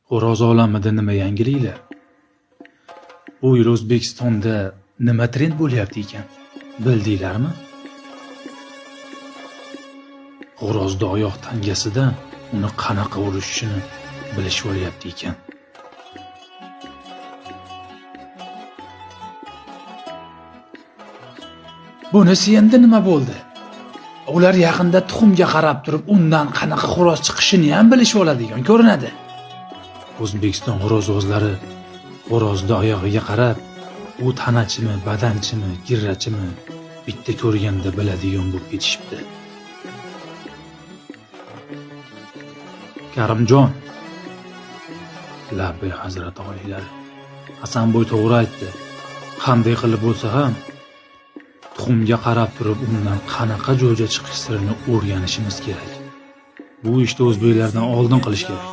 Xo'roz olamida nima yangiliklar? Bu yil O'zbekistonda nima trend bo'lyapti ekan? Bildinglarmi? Xo'rozni oyoq tangasidan uni qanaqa urishini bilishib olyapti ekan. Bunisi endi nima bo'ldi? Ular yaqinda tuxumga qarab turib, undan qanaqa xo'roz chiqishini ham bilishib oladigan ko'rinadi. O'zbekiston xo'rozvozlari xo'rozni oyog'iga qarab, u tanachimi, badanchimi, girrachimi bitta ko'rganda biladigan bo'lib ketishibdi. Karimjon, labbay hazrat oliylari. Hasanboy to'g'ri aytdi. Qanday qilib bo'lsa ham tuxumga qarab turib undan qanaqa jo'ja chiqish sirini o'rganishimiz kerak. Bu ishni o'zbeklardan oldin qilish kerak.